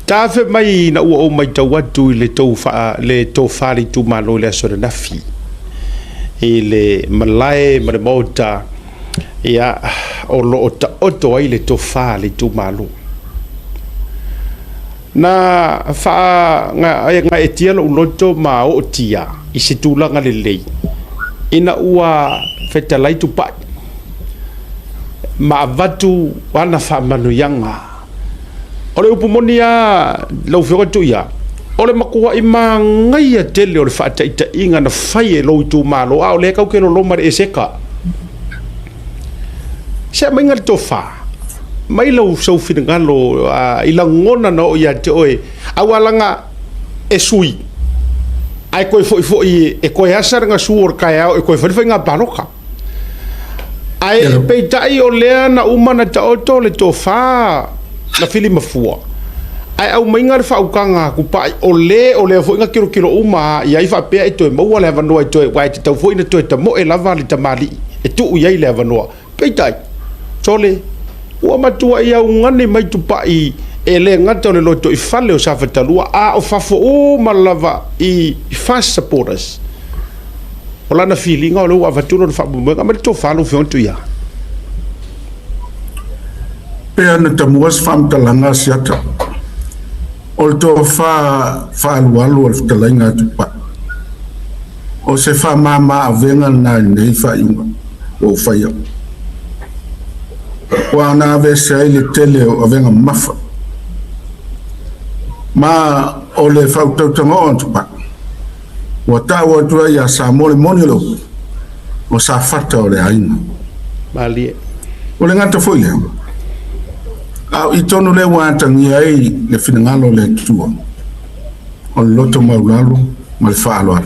Tafe mai ina ua ou matau atu i le tou le tofa a le itumalo i le aso ananafi i le malae ma le maota, ia, o lo o taoto ai le tofa a le itumalo. Na faagaeetia lou loto ma ootia i se tulaga lelei ina ua fetalai Tupai ma avatu ana faamanuiaga. O le upu moni lava lau Afioga Tuia, o le matuai manaia tele o le faataitaiga na fai e lou itumalo, a o lea tatou te loloma i le eseta. Se aumaiga le tofa, mai lau sou finagalo i lagona na oo ia te oe, aua leaga e sui, ae toe foi foi e toe asa le gasu o le taeao e toe fai le faiga palota. Ae peitai o lea na uma na taoto le tofa na filimafua, ae aumaiga le faautaga a Tupai, o le o lea foi na tilotilo uma i ai faapea e toe maua le avanoa e toe, aua e tatau foi ona toe tamoe lava le tamalii e tuu i ai le avanoa. Peitai, sole, ua matuai augani mai Tupai e le gata o le lotoifale o Safatalua, a o fafo uma lava i FAST supporters. O lana filiga o lea ua avatu lona faamoemoega. Aumai le tofa lau Afioga Tuia. Pei ona tamua se faamatalaga a Siata, o le tofa faaalualu o le fetalaiga a Tupai, o se faamama avega lena i lenei faaiuga ua ou faia. Ua na aveese ai le tele o avega mamafa. Ma o le faautautaga oo a Tupai, Ua tau atu ai ia Samoa le moni o le upu, o Safata o le aiga. Malie. Ua le gata foi lea, a o i tonu lea ua atagia ai le finagalo o le Atua, o le loto maualalo ma le faaaloalo.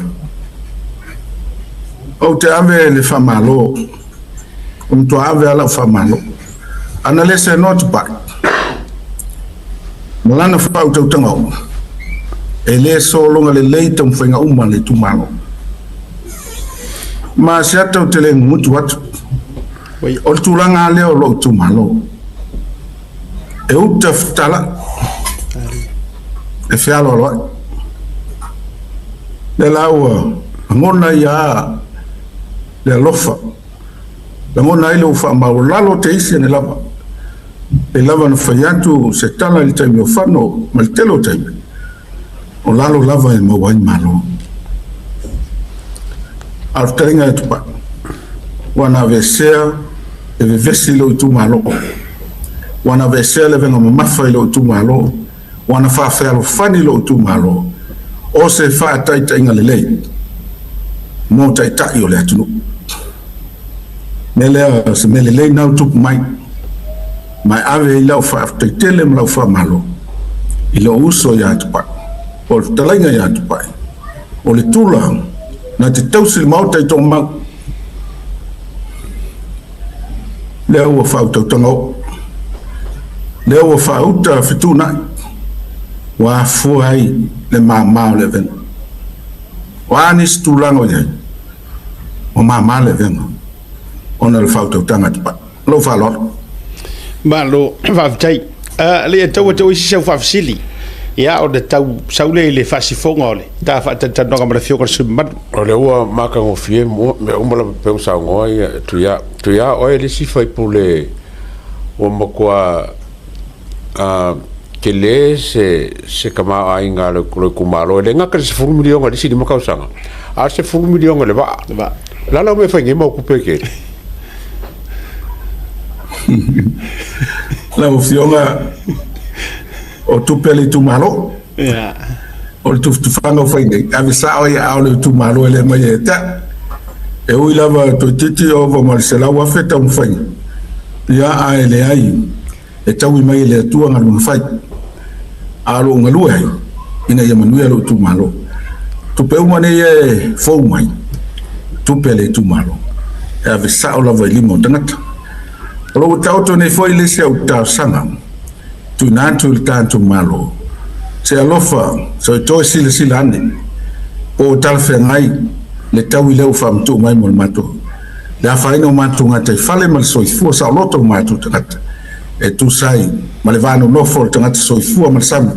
Ou te ave le faamalo, ua matua ave lava lau faamalo. A na le seanoa Tupai ma lana faautautaga oo, e le sologa lelei taumafaiga uma a le itumalo. Ma se ata ou te le gugutu atu, o le tulaga lava lea o lou itumalo. E uta fetalai, e fealoaloai. Lea la ua lagona ai lava le alofa, lagona ai lou faamaualalo te isi ane lava. E lava ona fai atu se tala i le taimi o fano ma le tele o taimi, o lalo lava e maua ai malo. A o le fetalaiga e Tupai, ua na aveesea le vevesi i lou itumalo, ua na aveesea le avega mamafa i lou itumalo, ua na faafealofani i lou itumalo, o se faataitaiga lelei mo taitai o le atunuu. Mea lea, o se mea lelei na ua tupu mai, ma e ave ai lau faafetai tele ma lau faamalo i lou uso ia Tupai, po o le fetalaiga ia Tupai, o le tula na te tausi le Maota i Toomau. Lea ua faautautaga oo, lea ua faauta fetuunai, ua afua ai le mama o le avega. O a nisi tulaga o i ai, Ua mama le avega ona o le faautautaga a Tupai. Lou faaaloalo. Malo, faafetai. Alii e tau atu isi sau faafesili. Ia, ona tau sau lea i le faasifoga o le ta faatalatalanoaga ma le Afioga i le sui usufono mamalu. O lea ua matagofie mea uma lava pei ona saunoa Tuia. Tuia, o oe le isi sui usufono ua matua tele se tamaoaiga a lou itumalo, e le gata i le $10 miliona i le isi 5 tausaga, a o le $10 miliona i le vaa. O le a lau mea e fai nei ma au tupe e tele? Lau Afioga, o tupe a le itumalo. O le tufatufaga o fai nei, ave sao i aao o le itumalo e le aumai ia te au. E ui lava toeitiiti ova ma le $100,000 taumafaiga, ia ae leai. E taui mai e le Atua galuega fai, a o lou galue ai ina ia manuia lou itumalo. Tupe uma nei e fou mai, tupe a le itumalo, e ave sao lava i lima o tagata. O lo o ua taoto nei foi le isi au talosaga tuuina atu i le tatou Malo, se alofa soe toe silasila ane po o talafeagai le taui lea ua faamatuu mai mo le matou le afaina o matou gataifale ma le soifua saoloto o matou tagata e tusa ai ma le va nonofo o le tagata soifua ma le sami.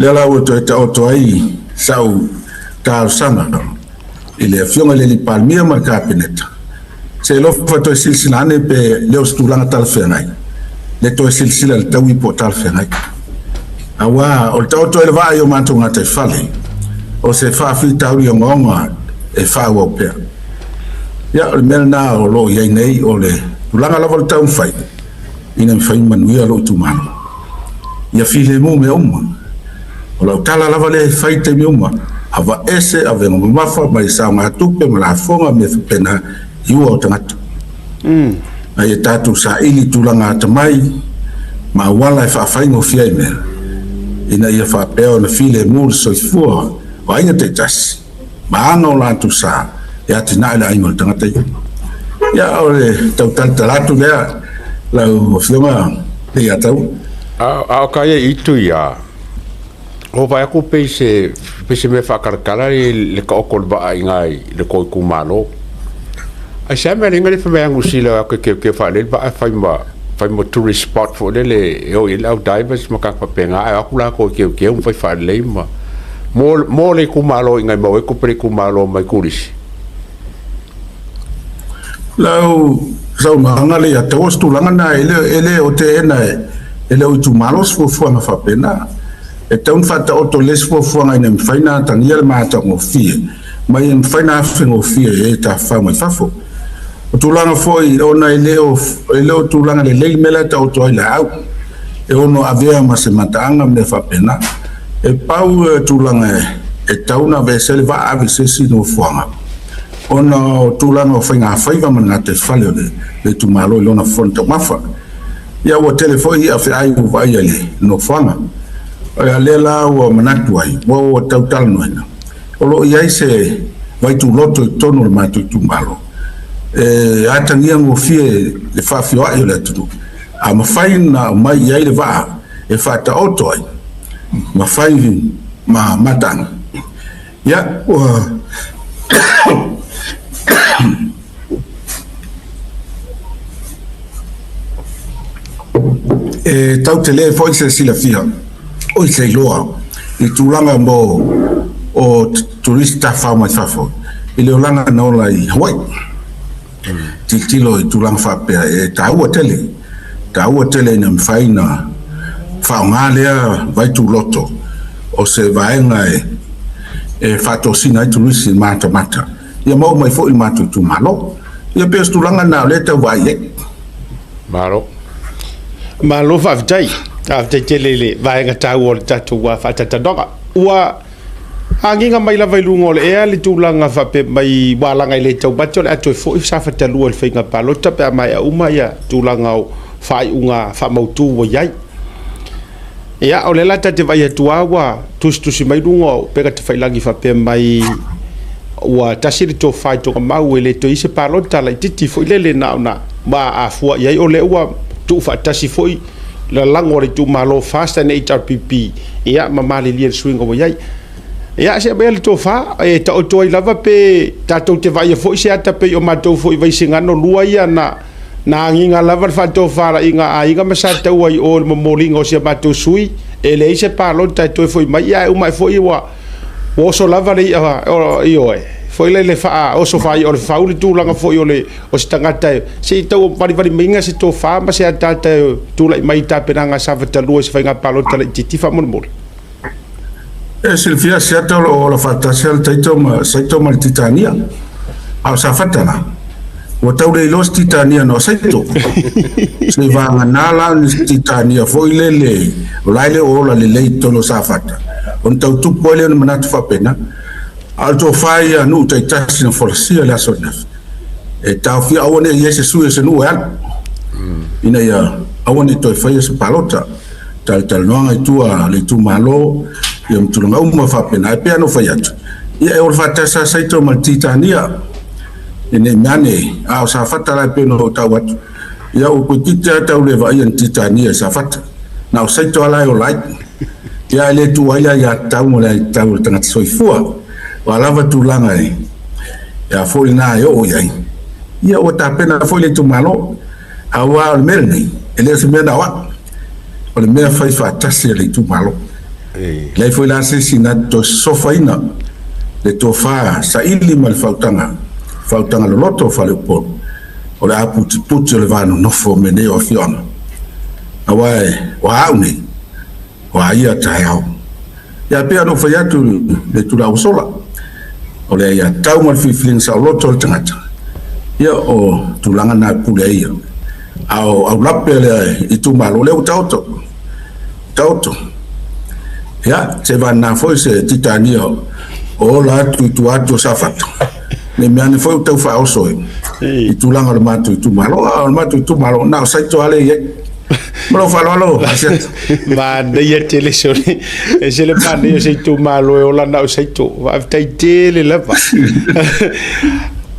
Lea la ua toe taoto ai sau talosaga i le Afioga i le Alii Palemia ma le Kapeneta, se alofa toe silasila ane pe le o se tulaga talafeagai le toe silasila i le taui po o talafeagai. Aua o le taoto ai le vaa i o matou gataifale, o se faafitauli ogaoga e faaauau pea. Ia, o le mea lena o lo o i ai nei, o le tulaga lava o le taumafai ina ia mafai ona manuia lou itumalo. Ia filemu mea uma. O lau tala lava lea e fai i taimi uma, aveese avega mamafa mai saogatupe ma lafoga ma mea faapena i ua o tagata. A ia tatou saili i tulaga atamai ma auala e faafaigofie ai mea, ina ia faapea ona filemu le soifua o aiga taitasi ma aga o latou sa e atinae le aiga o le tagata ia. Ia, o le tau talatala atu lea lau Afioga Leiataua. A o ka ia itu ia, o vaai atu pei se pei se mea faatalatala le taoto o le vaa i ina i le tou itumalo. Ai se a mea le fai mai a Niu Sila o atu e teuteu faalelei le vaa e fai ma tourist spot foi lele e o i ai le au divers ma tagata faapena, ae o atu latou e teuteu ma fai faalelei ma mo le itumalo ina ia maua ai tupe a le itumalo mai turisi. Lau saunoaga le ia taua se tulaga na e le o teena e le o itumalo se fuafuaga faapena. E tatau ona faataoto lelei se fuafuaga ina ia mafai ona atagia le matagofie ma ia mafai ona afegofie e tafafao mai fafo. O tulaga foi ona e le o tulaga lelei le mea la e taoto ai laau e ono avea ma se mataaga mea faapena. E pau tulaga e tatau ona aveese ai le vaa ave i se isi nofoaga ona o tulaga o faigafaiva ma le gataifale o le itumalo i lona fofoga taumafa. Ia ua tele foi i'a feai ua vaaia i le nofoaga. A lea la ua manatu ai, ua tau talanoaina, o lo o i ai se vaituloto i totonu o le matou itumalo e atagia gofie le faafioai o le atunuu, a mafai ona aumai i ai le vaa e faataoto ai ma fai ma mataaga. Ia, ua E tau tele foi se silafia oi se iloa i tulaga mo o turisi tafafao mai fafo i le olaga na ola i Hawaii. Tilotilo i tulaga faapea e taua tele, taua tele ina mafai ona faaaoga lea vaituloto o se vaega e faatosina ai turisi matamata ia maua mai foi i matou itumalo. Ia pei o se tulaga lena o lea e tau vaai i ai. Malo. Malo faafetai. Faafetai tele i le vaega taua o le tatou faataitanoga. Ua agiga mai lava i luga o le ea le tulaga faapea mai ua alaga i le taumate o le a toe foi Safata 2 i le faiga palota pe a maea uma ia tulaga o faaiuga faamautu ua i ai. Ia, o lea la ta te vaai atu lava ua tusitusi mai luga o upega tafailagi faapea mai ua tasi le tofa i Togamau e le toe i ai se palota laitiiti foi lele na ona ma afua i ai o lea ua tuufaatasi foi lalago a le itumalo FAST and HRPP ia ma malilie le suiga ua i ai. Ia, se aumai le tofa e taoto ai lava pe tatou te vaaia foi se ata pei o matou foi Vaisigano 2 ia na Na agiga lava le faatofalaiga a aiga ma Sataua i o i le momoliga o si a matou sui, e leai se palota e toe foi mai, ia ae uma ae foi ua oso lava le i'a, ioe, foi lele faaoso faai'a o le fau le tulaga foi o le o se tagata e se i tau valivali maiga se tofa ma se ataata e tulai mai i tapenaga a Safata 2 i se faiga palota laitiiti faamolemole. E silafia Seattle o lo o ola faatasi lava le Taito ma Saito ma le Titania. A o Safata la, ua tau le iloa se Titania na o Saito. Seivagana la ni se Titania foi lele o la e le o ola lelei i totonu o Safata, ona tau tupu ai lea o ni manatu faapena. A o le tofa ia a nuu taitasi na folasia i le aso ananafi, e taofia aua ne i i ai se sui o se nuu e alu, ina ia aua ne i toe faia se palota. Talatalanoaga i tua a le itumalo, ia ma tulaga uma faapena. E pei lava ona ou fai atu, ia e ola faatasi lava Saito ma le Titania, ina ne i mea ane, a o Safata la e pei ona ou tau atu, ia ua toeitiiti lava tau le vaaia ni Titania i Safata, na o Saito lava la e ola ai. Ia ae le tuua ai le aiatatau ma le aiatatau a le tagata soifua. O a lava tulaga e a foi lena e oo i ai, ia ua tapena foi le itumalo. Aua o le mea lenei, e le o se mea na o au, o le mea fai faatasi a le itumalo. E leai foi la se isi na te toe sosofaina le tofa saili ma le faautaga, faautaga loloto o Faleupolu, o le aputiputi o le va nonofo o mea nei o afioaga. Aua o a au nei, o a ia taeao. Ia pei ona ou fai atu i le itula ua sola, o le aiatatau ma le filifiliga saoloto a le tagata, ia o tulaga na e pule ai ia. A o aulape a le itumalo, lea ua taoto, taoto. Ia, seivagana foi se titania o ola atu i tua atu o Safata, ne i mea ane foi ua tau faaoso i tulaga o le matou itumalo. A o le matou itumalo, na o Saito lava lea e i ai. Ma lou faaaloalo, Asiata. Manaia tele sole. E se le manaia o se itumalo e ola na o Saito. Faafetai tele lava.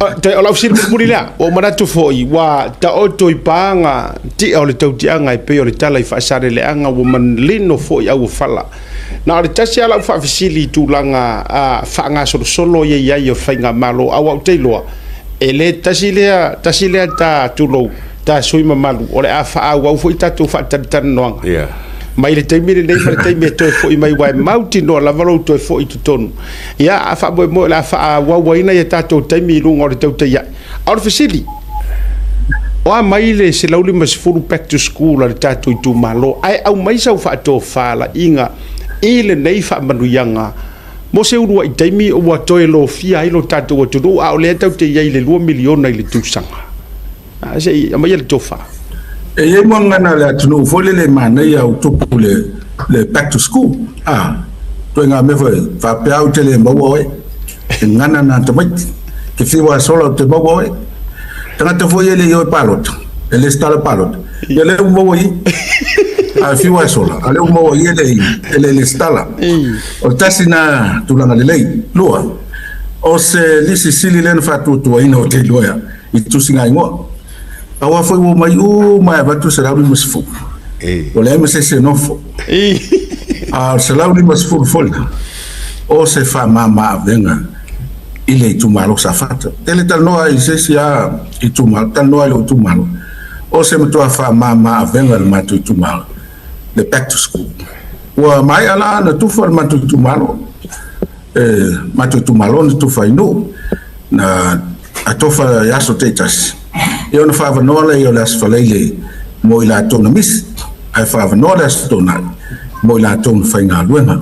O lau fesili mulimuli lea, ua ou manatu foi ua taoto i paga tia o le tautiaga e pei o le tala i Faasaleleaga ua manino foi auofala. Na o le tasi lava lau faafesili i tulaga faagasolosolo ia i ai o le faigamalo, aua ou te iloa e le tasi lea, tasi lea ta tulou, ta sui mamalu o le a faaauau foi tatou faatalatalanoaga. Yeah. Mai le taimi lenei ma le taimi e toe foi mai, aua e mautinoa lava lou toe foi i totonu. Ia, a faamoemoe o le a faaauauina ia tatou taimi i luga o le tautaia'i. A o le fesili, o a mai le 150 back to school a le tatou itumalo, ae aumai sau faatofalaiga i lenei faamanuiaga mo se uluai taimi ua toe lofia ai lo tatou atunuu, a o lea tatou te i ai i le $2 miliona i le tausaga. A se i aumaia le tofa. E i ai muagana a le atunuu foi lele e manaia ua tupu le le back to school a ituaiga mea foi faapea au te le maua oe e gana na tamaiti ke fiu a sola ou te maua oe tagata foi e le i o e palota e lesitala palota ia lea ua maua i a fiu a sola a lea ua maua i e le e le lesitala o le tasi na tulaga lelei lua o se lisi sili lea na faatuatuaina o te iloa ea i tusigaigoa. Aua foi ua omai uma e avatu 150. Ua leai ma se isi e nofo. A o le 150 foi lena, o se faamama avega i le itumalo Safata. Tele talanoa i se isi a itumalo, talanoa i lou itumalo, o se matua faamama avega i le matou itumalo, le back to school. Ua maea la ona tufa le matou itumalo, e matou itumalo na tufa i Nuu, na atofa i aso taitasi, ia ona faaavanoa lea o le Aso Faraile mo i latou na misi, ae faaavanoa le Aso Toonai mo i latou na faigaluega.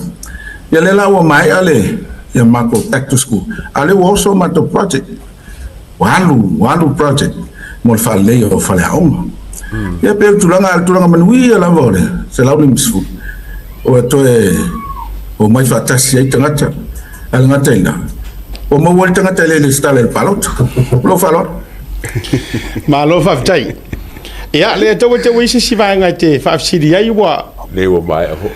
Ia lea la ua maea le ia matou back to school, a o lea ua oso matou project, ua alu, ua alu project mo le faaleleia o faleaoga. Ia pei o le tulaga, o le tulaga manuia lava o le 150, ua toe omai faatasi ai tagata. Ae le gata i lena, ua maua ai le tagata e le lesitala i le palota. Ma lou faaaloalo. Malo faafetai. Ia, le tau e tau ai se isi vaega e te faafesili ai ua... Le ua maea foi.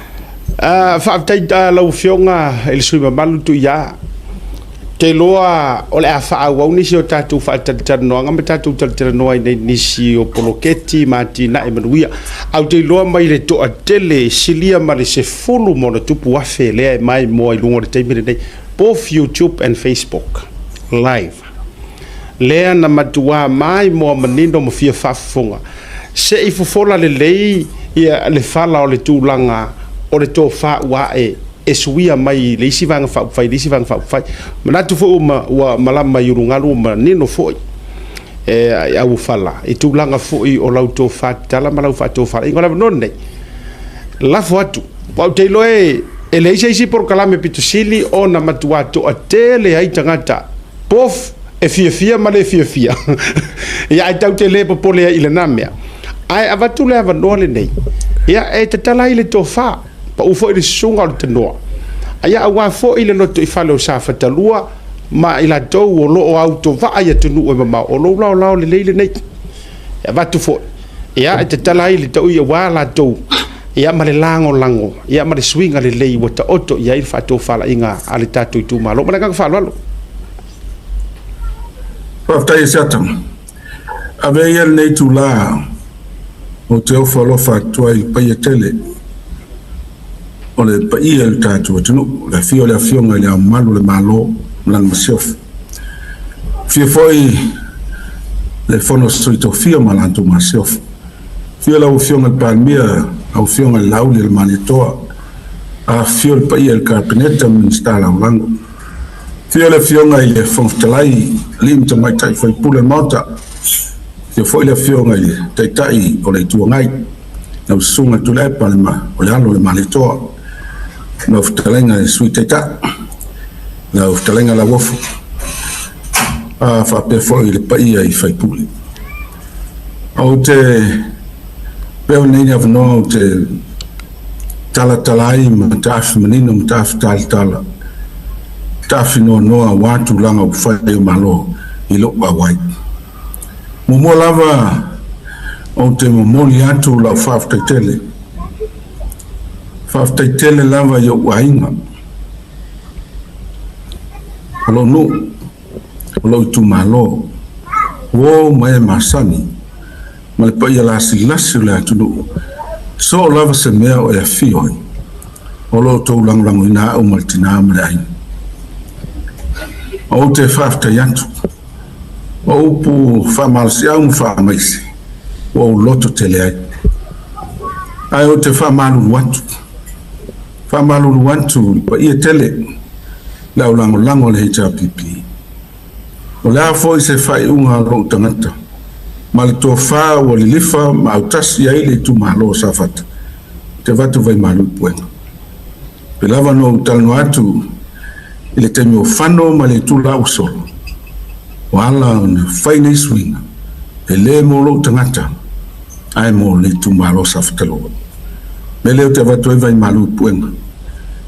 Faafetai lau Afioga i le sui usufono mamalu Tuia. Ou te iloa o le a faaauau nisi o tatou faatalatalanoaga ma tatou talatalanoa ai nei nisi o poloketi ma atinae manuia. Ae ou te iloa mai le toatele e silia ma le 10+ lea e maimoa i luga o le taimi lenei, both YouTube and Facebook live, lea na matuā maimoa manino ma fia faafofoga. Se i fofola lelei ia le fala o le tulaga o le tofa ua ae e suia mai le isi Vaega Faaupufai i le isi Vaega Faaupufai. Manatu foi ua malama i ulugalu ua manino foi e auofala i tulaga foi o lau tofa tatala ma lau faatofalaiga. O le avanoa lenei, lafo atu, aua ou te iloa e leai se isi polokalame pito sili ona matuā toatele ai tagata both e fiafia ma le fiafia. Ia ae tatou te le popole ai i lena mea. Ae avatu le avanoa lenei, ia e tatala ai le tofa. Pau foi le susuga o le tanoa, aia aua foi le lotoifale o Safata 2 ma i latou o lo o autovaa i atunuu e mamao, o lou laolao lelei lenei. E avatu foi, ia, e tatala ai le taui aua latou, ia, ma le lagolago, ia, ma le suiga lelei ua taoto i ai le faatofalaiga a le tatou itumalo. Ma le agaga faaaloalo. Faafetai Asiata. Avea ia lenei itula ou te ofo alofa atu ai i le paia tele o le paia i le tatou atunuu, le afio o le Afioga i Le Ao Mamalu o le Malo ma lana Masiofo. Afio foi le Fono a Sui Tofia ma latou Masiofo. Afio lau Afioga i le Palemia, lau Afioga i le Laauli o le Malietoa. Afifio le paia i le Kapeneta ma Minisita Lagolago. Afio le Afioga i le Fofoga Fetalai, alii ma tamaitai sui usufono o le Maota. Afio foi le Afioga i le Taitai o le Itu Agai, lau Susuga Tuilaepa o le alo o le Malietoa, lau fetalaiga i le Sui Taitai, lau fetalaiga Lauofo, faapea foi le paia i sui usufono. Ou te avea lenei avanoa ou te talatala ai ma taafi manino ma taafi talatala, taafi noanoa aua tulaga ua fai o Malo i lou auai. Muamua lava ou te momoli atu lau faafetai tele. Faafetai tele lava i ou aiga, o lou nuu, o lou itumalo, uo ma e masani, ma le paia lasilasi o le atunuu, soo lava se mea o e afio ai, o lo outou lagolagoina au ma le tinā ma le aiga. Ou te faafetai atu. O upu faamalosiau ma faamaise ua ou loto tele ai. Ae ou te faamalulu atu, faamalulu atu i le paia tele le au lagolago a le HRPP. O le a foi se faaiuga a lou tagata ma le tofa ua lilifa ma autasi ai le itumalo o Safata, ou te avatu vaimalu i puega. Pei lava ona ou talanoa atu i le taimi o fano ma le itula ua sola, ua ala ona fai nei suiga, e le mo lou tagata, ae mo le itumalo o Safata Loa. O le mea lea ou te avatu ai vaimalu i puega.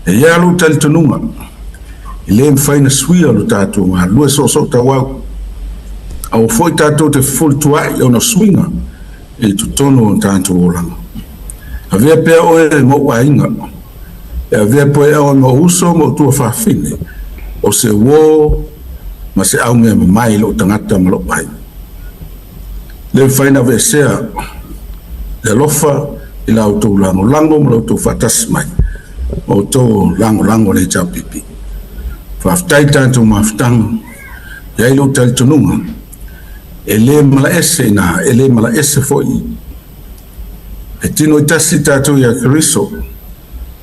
E i ai lava lou talitonuga, e le mafai ona suia lo tatou galulue soosoo tauau. Aua foi tatou te fefolitua'i ona o suiga i totonu o tatou olaga. Avea pea oe ma ou aiga, e avea pea oe ma ou uso ma ou tuafafine, o se uō ma se aumea mamae i lou tagata ma lou aiga. Le mafai ona aveesea le alofa i la outou lagolago ma la outou faatasi mai ma outou lagolago i le HRPP. Faafetai i tatou mafutaga, e i ai lou talitonuga, E le malaese ina, e le malaese foi. E tino i tasi tatou ia Keriso,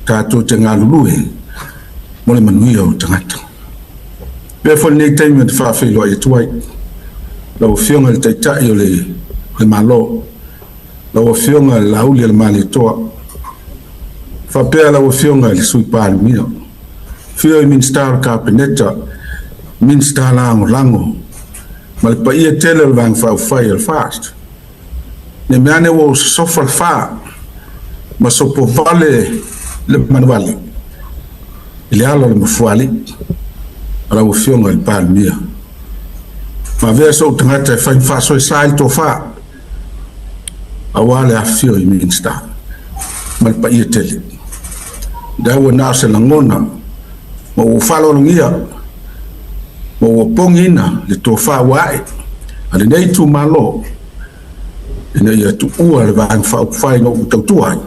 tatou te galulue mo le manuia o tagata. Pea foi lenei taimi ou te faafeiloai atu ai lau Afioga i le Taitai o le, le Malo, lau Afioga i le Laauli a le Malietoa, faapea lau Afioga i le Sui Palemia, afio i Minisita o le Kapeneta, Minisita Lagolago, ma le paia tele o le Vaega Faaupufai a le FAST. Ne mea ane ua ou sosofa le fa ma sopovale le manuvale i le ala o le mafuaalii a lau Afioga i le Palemia. Ma avea sou tagata e fai ma faasoesa i le tofa aua le afifio i Minisita ma le paia tele. Lea ua na o se lagona ma ua ou faaaloalogia ma ua pogiina le tofa ua ae a lenei itumalo ina ia tuua le Vaega Faaupufai na ou tautua ai,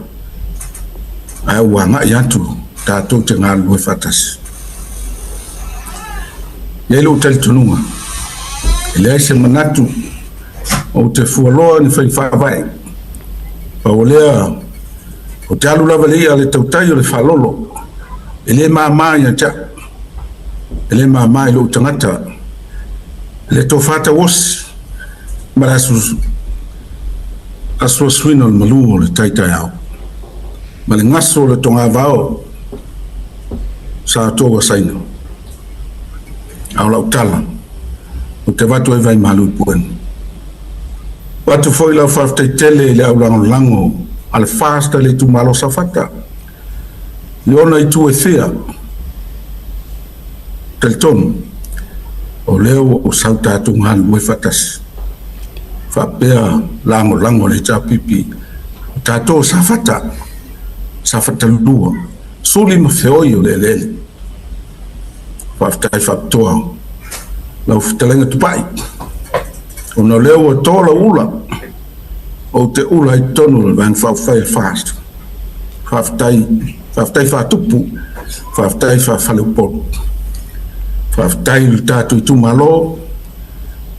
ae ua agai atu tatou te galulue faatasi. E i ai lou talitonuga, e leai se manatu ou te fualoa ni faiga faavae. Pau o lea, ou te alu lava i le i'a a le tautai o le faalolo, e le mama ia te au, e le mama i lou tagata, le tofa tauosi ma le asuasuina o le malu o le tai taeao ma le gaso o le togavao sa outou asaina. A o lau tala, ou te avatu ai vaimalu i puega. Avatu foi lau faafetai tele i le au lagolago a le FAST a le itumalo o Safata i ona itu e fia. Talitonu, o lea ua ou sau tatou galulue faatasi faapea lagolago a le HRPP, o tatou o Safata, Safata 2, suli ma feoi o le eleele. Faafetai faapitoa lau fetalaiga Tupai, ona o lea ua to lau ula, ou te ula ai totonu o le Vaega Faaupufai a le FAST. Faafetai, faafetai faatupu, faafetai faafaleupolu. Faafetai i le tatou itumalo,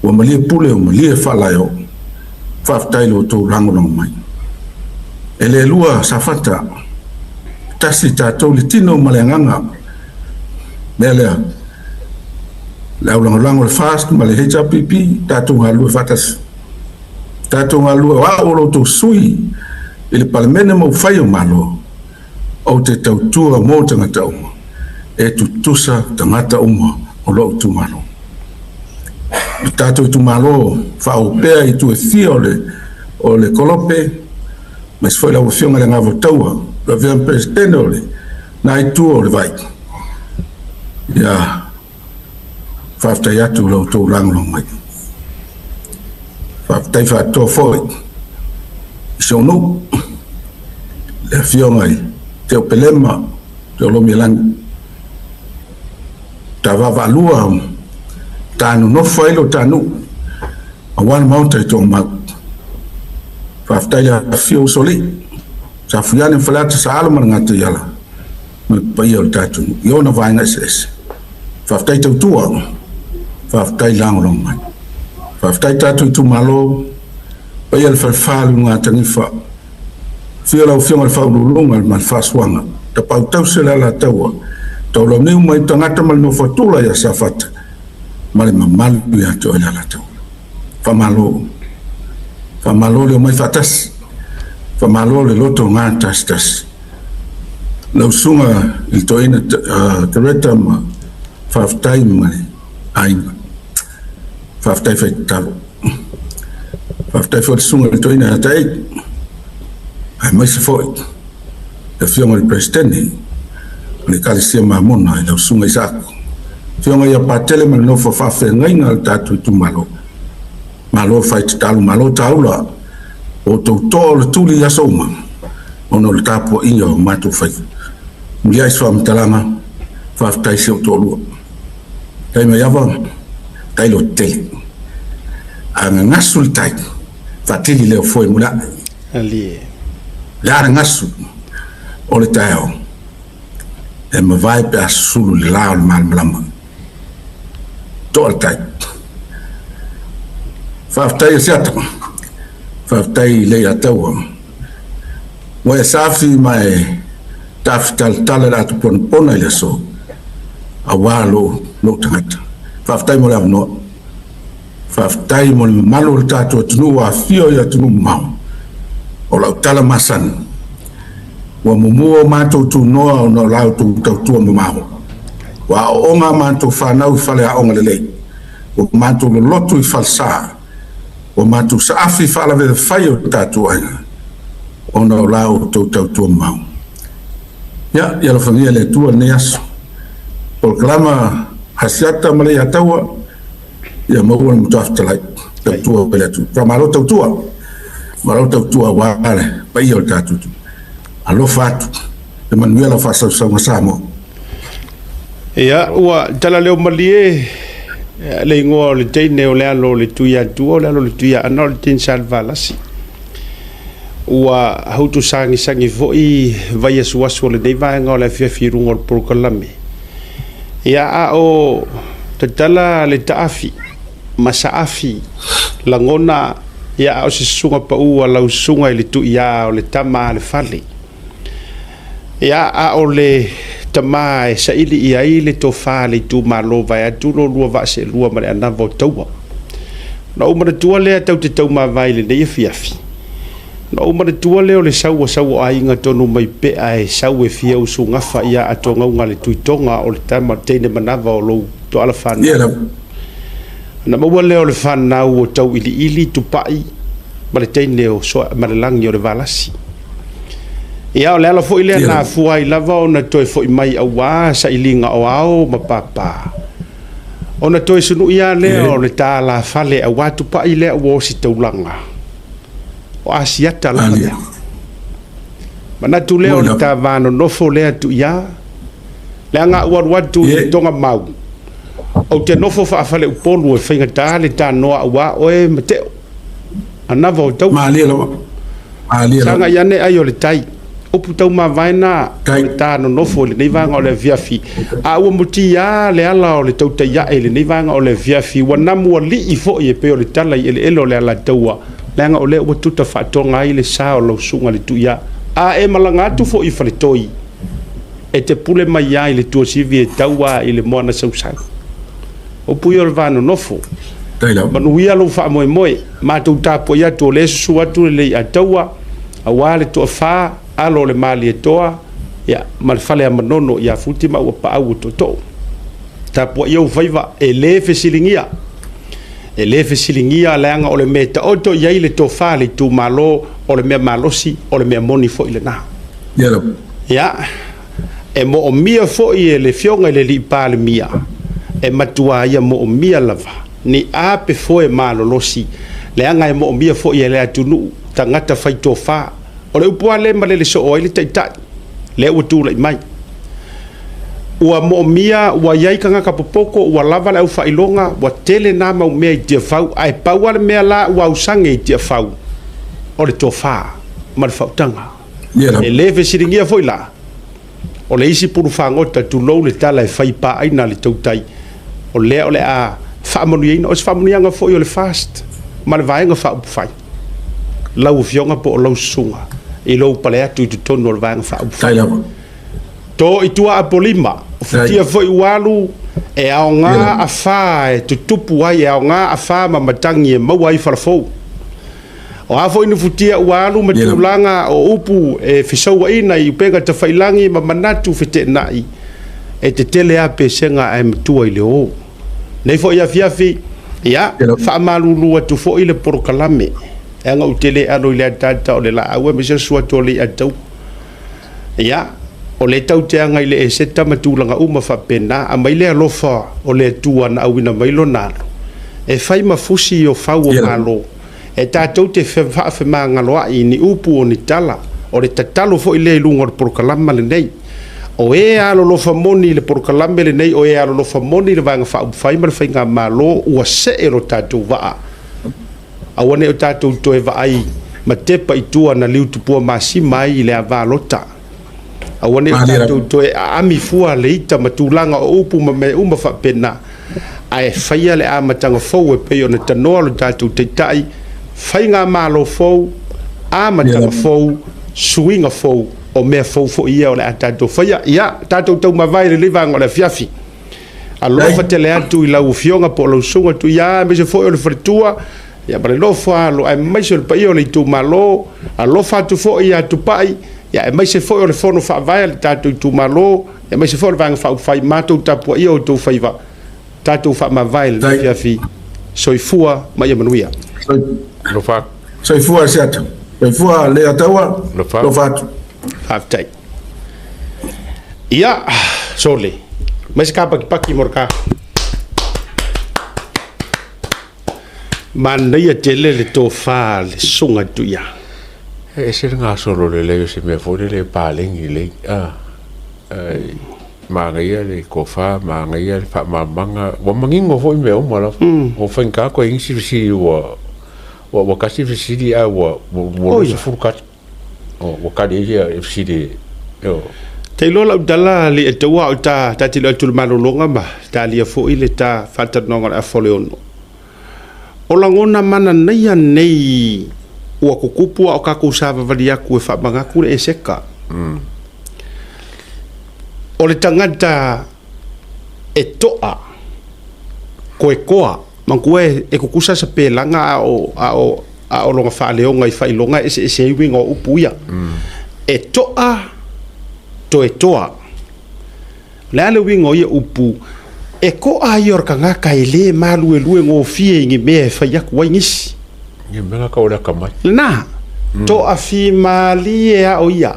ua malie pule, ua malie faalaeo. Faafetai i lo outou lagolago mai. E le lua Safata. Tasi tatou le tino ma le agaga. Mea lea, le aulagolago o le FAST ma le HRPP, tatou galulue faatasi. Tatou galulue o au o lo outou sui i le Palemene ma ufai o Malo, ou te tautua mo tagata uma, e tutusa tagata uma o lou itumalo. Le tatou itumalo faaopea i itu e fia o le, o le kolope, aemaise foi lau Afioga i le Agavotaua, lau Afioga i le Peresetene o le na itu o le vai. Ia, faafetai atu i lo outou lagolago mai. Faafetai faatoa foi i si ou nuu, le Afioga i Teo Pelema, Teo Lomialagi, ta vaavaalua, ta nonofo ai lo ta nuu, aua le Maota i Toomau. Faafetai le afifio o Usoalii, Safuiane ma Faleata, Saalo ma le Gataiala, ma le paia o le tatou nuu i ona vaega eseese. Faafetai tautua, faafetai lagolago mai. Faafetai tatou itumalo, paia le falefa le Ulugatanifa, afio lau Afioga i le Faauluuluga ma le Faasuaga, Tapaau tausi o le Alataua, Taulauniu mai tagata ma le nofo a Tula ia Safata ma le mamalu ia te oe le Alataua. Faamalo. Faamalo le omai faatasi. Faamalo le loto gatasitasi. Lau susuga i le toeaina Tereta ma faafetai ma le aiga. Faafetai fai tatalo. Faafetai foi le susuga i le toeaina ia Taei, aemaise foi le afioga i le Peresetene o le Ekalesia Mamona i lau susuga Isaako. Afioga ia Patele ma le nofo faafeagaiga a le tatou itumalo. Malo fai tatalo, malo taula o outou toa o le tuli i aso uma ona o le tapuaiga o matou faiva. Muliai se faamatalaga, faafetai si ou toalua. Tai mai ava, tai lototele. A gagasu le tai, faatili lea o foe muliai. Alie. Le a gagasu o le taeao, e mavae pe a susulu i le la o le malamalama. Toa le tai. Faafetai Asiata, faafetai Leiataua. Ua e safi ma e tafitalatala i le atu ponapona i le aso, aua lou, lou tagata. Faafetai mo le avanoa. Faafetai mo le mamalu o le tatou atunuu ua afifio i atunuu mamao. O lau tala masani, ua mumu o matou tunoa ona o la outou tautua mamao. Ua aooga a matou fanau i faleaoga lelei. Ua matou lolotu i falesa. Ua matou saafi i faalavelave fai o tatou aiga ona o la outou tautua mamao. Ia, ia alofagia e le Atua lenei aso. Polokalama Asiata ma Leiataua, ia maua le Matua Fetalai, tautua i le Atua. Faamalo tautua, malo tautua aua le paia o le tatou atunuu. Alofa atu, ia manuia lau faasausauga Samoa. Ia, ua tala leo malie le igoa o le teine o le alo o le Tuiatua, o le alo o le Tuiaana, o le teine Salevalasi. Ua hautu sagisagi foi vai asuasu o lenei vaega o le afiafi i luga o le polokalame. Ia, a o tatala le taafi ma saafi lagona, ia, a o se susuga pau a lau susuga i le tuiā o le tama a le fale. Ia, a o le tama e saili i ai le tofa a le itumalo vaeatu lo lua vaa seelua ma le anava o taua. Ona ou manatua lea tatou te taumavae i lenei afiafi, ona ou manatua lea o le sau a sau o aiga tonu mai pea e sau e fia usugafa ia atogauga a le Tuitoga o le tama teine manava o lou toala fanau. Ona maua lea o le fanau o Tauiliili Tupai ma le teine o Soaemalelagi o le Valasi. Ia, o le ala foi lea na afua ai lava ona toe foi mai auā sailiga o ao ma pāpā. Ona toe sunui lava lea o le ta alafale auā Tupai lea ua ositaulaga. O Asiata lava lea. Manatu lea o le ta va nonofo lea Tuiā. Leaga a ou alu atu i Togamau, ou te nofo faafaleupolu e faigata le tanoa auā oe ma Teo. Anava o taua. Malie lava. Malie lava. Saga i ane ai o le tai. Upu taumavae na o le ta nonofo i lenei vaega o le afiafi. A ua mutia le ala o le tautai ae i lenei vaega o le afiafi, ua namualii foi e pei o le tala i eleele o le Alataua, leaga o lea ua tuta faatoga ai le sa o lau susuga i le Tuiā. A e malaga atu foi i Faletoi, E te pule mai ai le tuasivi e tau i le moana sausau. Upu ia o le va nonofo. Manuia lou faamoemoe. Matou tapuai atu o lea e susu atu le Leiataua, aua le toafa, alo o le Malietoa, ia, ma le fale a Manono ia Futi ma ua paau o Tootoo. Tapuai ou faiva, e le fesiligia. E le fesiligia leaga o le mea e taoto i ai le tofa a le itumalo, o le mea malosi, o le mea moni foi lena. Ia, e moomia foi e le Afioga i le Alii Palemia, e matua ia moomia lava ni a pe foe malolosi, leaga e moomia foi e le atunuu tagata fai tofa. O le upu lava lea e malele soo ai le Taitai, lea ua tulai mai. Ua moomia, ua i ai tagata popoto, ua lava le aufailoga, ua tele na mau mea i Tiafau, ae pau lava le mea la ua ausage i Tiafau, o le tofa ma le faautaga. E le fesiligia foi la, o le isi pulu fagota, tulou le tala e fai paaina le tautai, o lea o le a faamanuiaina. O se faamanuiaga foi o le FAST ma le Vaega Faaupufai, lau Afioga po o lau Susuga i lou pale atu i totonu o le Vaega Faaupufai. To i tua Apolima, o futia foi ua alu, e aoga afa e tutupu ai, e aoga afa ma matagi e maua ai falafou. O a foi ni futia ua alu ma tulaga o upu e fesauaina i upega tafailagi ma manatu feteenai, e tetele a pesega ae matua i le o. Nei foi afiafi, ia, faamalulu atu foi le polokalame, leaga ou te le alo i le ataata o le laau aemaise le susu atu o Leiataua. Ia, o lea tatou te aga i le eseta ma tulaga uma faapena, aumai le alofa o le Atua na auina mai Lona Alo, e fai ma fusi o fau o Malo, e tatou te faafemagaloaʻi i ni upu o ni tala, o le tatalo foi lea i luga o le polokalama lenei. O e alolofa moni i le polokalame lenei, o e alolofa moni i le Vaega Faaupufai ma le Faigamalo, ua see lo tatou vaa. Aua ne i o tatou toe vaai ma tepa i tua na liu tupua masima ai i le ava lota. Aua ne i o tatou toe aami fua le ita ma tulaga o upu ma mea uma faapena, ae faia le amataga fou e pei ona tanoa lo tatou Taitai, faigamalo fou, amataga fou, suiga fou, o mea fou foi ia o le a tatou faia. Ia, tatou taumavae i lenei vaega o le afiafi. Alofa tele atu i lau Afioga po o lau Susuga Tuia, aemaise foi o le faletua, ia ma le nofo alo, aemaise o le paia o le itumalo. Alofa atu foi ia Tupai, ia aemaise foi o le fono faavae a le tatou itumalo, aemaise foi o le Vaega Faaupufai, matou tapuaia outou faiva, tatou faamavae i lenei afiafi. Soifua ma ia manuia. Alofa. Soifua Asiata. Soifua Leiataua. Alofa atu. Faafetai. Ia, sole. Mai se kapakipaki mo le ka. Manaia tele le tofa le susuga Tuia. E ese le gasolo lelei o se mea foi lele e paleni lelei. Ah, ai, manaia le tofa, manaia le faamalamalamaga. Ua manino foi mea uma lava. Ua faigata koe i nisi fesili ua ua ua tasi fesili ae ua ua 20 kali. Ua kali ai ia e fesili e. Te iloa lau tala le e taua o ta ta te atu le malologa ma talia foi le ta faatalanoaga o le afa o le ono. O lagona mananaia nei ua tutupu a o tatou savavali atu e faamanatu le eseka. O le tagata e toa, koekoa, manatua e tutusa se pelaga a o a o a o lona faaleoga i faailoga e eseese ai uiga o upu ia. E toa, toe toa. O le a le uiga o ia upu? E toa ia o le tagata e le maluelue gofie i ni mea e fai atu ai nisi. Ia mea na tau o le atamai. Lena, toafimalie lava o ia.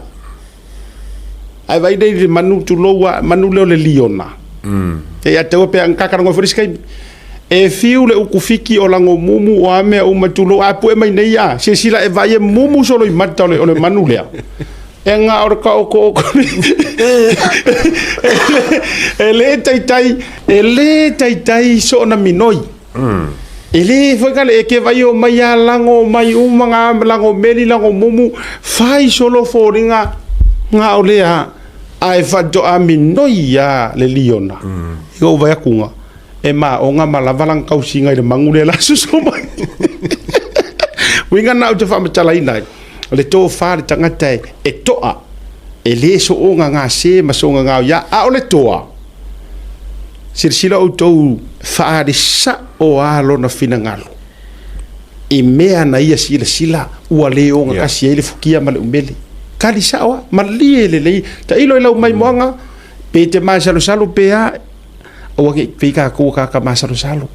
Ae vaai nei i le manu, tulou lava, manu lea o le liona. E ia te au pe a kakalagoa foi le isi taimi. E fiu le ukufiki o lago mumu o a mea uma tulou, a pue mai nei a, silasila e vaai e mumu solo i mata o le, o le manu lea. E na o le taotooko e le taitai, e le taitai soona minoi. E le foi ka le e ke vai o mai a lago mai uma ngā lago meli lago mumu fai solo foliga ngā o lea ae faatoa minoi a le liona i ou vai akuga e maoga ma lava lana tausiga i le magu lea la susu mai. Uiga na ou te faamatalaina ai, o le tofa le tagata e toa. E le soona gase ma soona gaoiā, a o le toa, silasila outou faaali sao lava lona finagalo i mea na ia silasila ua le ogatasi ai le fukia ma le umele. Kali sao lava, malie lelei, tailo i lau maimoaga, pe te masalosalo pe a, aua ne i pei tatou o tagata masalosalo.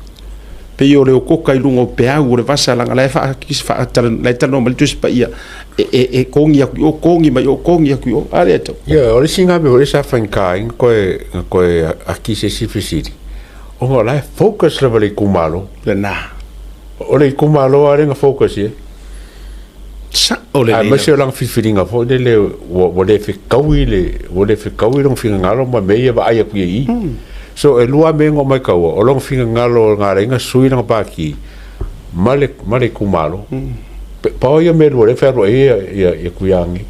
Pei o le okoka i luga o peau o le vasa leaga la e la e talanoa mai le Tusi Paia e, e, e kogi atu i o, kogi mai o, kogi atu i o. A lea tau. Ia, o le isi mea foi sa faigata ai na toe aki se isi fesili, ona o la e focus lava le itumalo. Lena. O le itumalo lava lea na focus i ai. Sao lelei. Aemaise o lana filifiliga foi lele ua le fetaui le ua le fetaui lona finagalo ma mea ia e vaai atu i ai i. So e lua lava mea ia na ou maitaua, o lona finagalo na ala ai ona sui lana pati ma le ma le itumalo. Pau ia mea e lua lea e fealuai ai ia Tuiaga nei.